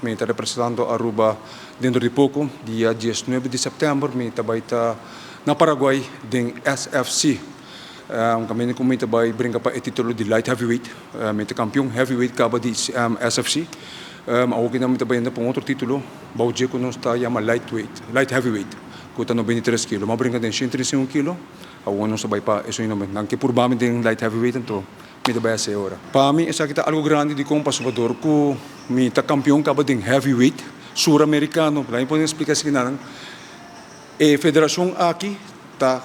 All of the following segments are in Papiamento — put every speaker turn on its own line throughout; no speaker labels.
Mi ta representando Aruba dentro di poco, dia 19 di september mi ta bay ta na Paraguay den SFC. Caminda cu mi ta bay brinca pa e titulo di light heavyweight. Mi ta campeon heavyweight caba di SFC. Awor ki mi ta bayendo pa un otro titulo bou dje cu nos ta yama lightweight, light heavyweight, cu ta 93 kilo. Mi a brinca den 135 kilo, awor nos ta bay pa esun nomber. Nan ke purba mi den light heavyweight, anto mi ta bay haci ora. Pa mi esaki ta algo grandi dicon pasobra dor cu mi ta campeon caba den heavyweight suramericano. Laat mi pone explica esaki nan. E federacion aki ta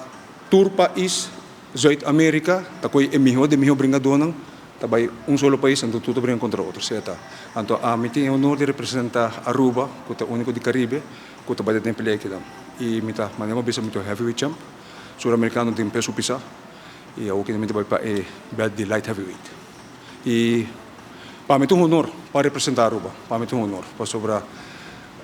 tur pais Zuid America ta koe e miho de miho bringadónan ta bai un solo pais anto tur ta bringa kontra otro sea ta. Anto ami tin e honor di representa Aruba ku ta úniko di Karibe ku ta bai den pelea akinan. I mi ta manera mi a bisa mi ta heavyweight champ sur amerikano den peso pisá i awor mi ta bai pa e belt di light heavyweight. I pa mi ta un honor pa representa Aruba, pa mi ta un honor pasobra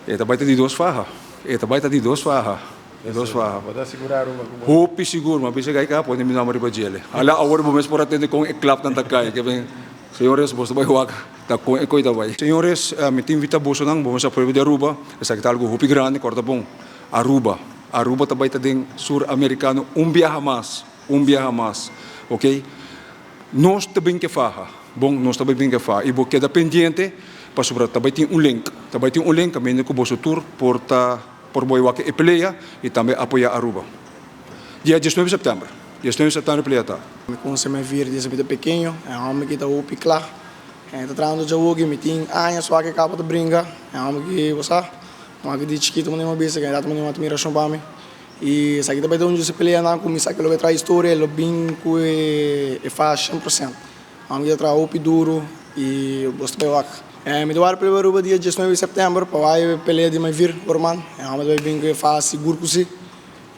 e ta bai ta di dos faha, e ta bai ta di dos faha. E dos faha.
Bo ta sigura Aruba ku bo.
Hopi sigur, ma bisa gai ka pone mi nomber riba djele. Ala awor bo mes por a tende kon e klapnan ta kai. Ke ben, señores, boso ta bai wak ta kon e koi ta bai. Señores, mi ta invita bosonan, bo mes a pueblo di Aruba, esaki ta algu hopi grandi, kòrda bon, Aruba, Aruba ta bai ta den Sur Amerikano un biaha mas, un biaha mas, ok. Nos ta bin ke faha, bon, nos ta bai bin ke faha i bo keda pendiente pasobra ta bai tin un link, ta bai tin un link kaminda ku boso tur por ta. Por boy wak e pelea y tambe apoya Aruba. Dia 19 september. 19 september e pelea ta.
Mi conoce Mevir desde mi ta pequeño, e homber ki ta hopi cla, e ta trahando djawoki, mi tin aña so aki caba ta bringa, e homber ki bo sa, homber di chikito mi a bisa, kende ta un admiracion pa mi, y esaki ta bay ta un di su peleanan cu mi sa cu lo bay traha historia, e lo bin cu e faha 100%. Homber ki ta traha hopi duro y bo ta bay wak. Mi ta wak pelea Aruba dia 19 di september pa wak e pelea di Mevir Gorman, e homber ta bay bin cu e faha sigur cu si.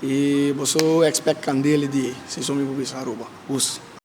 Y boso expect candela di si so mi por bisa Aruba. Us.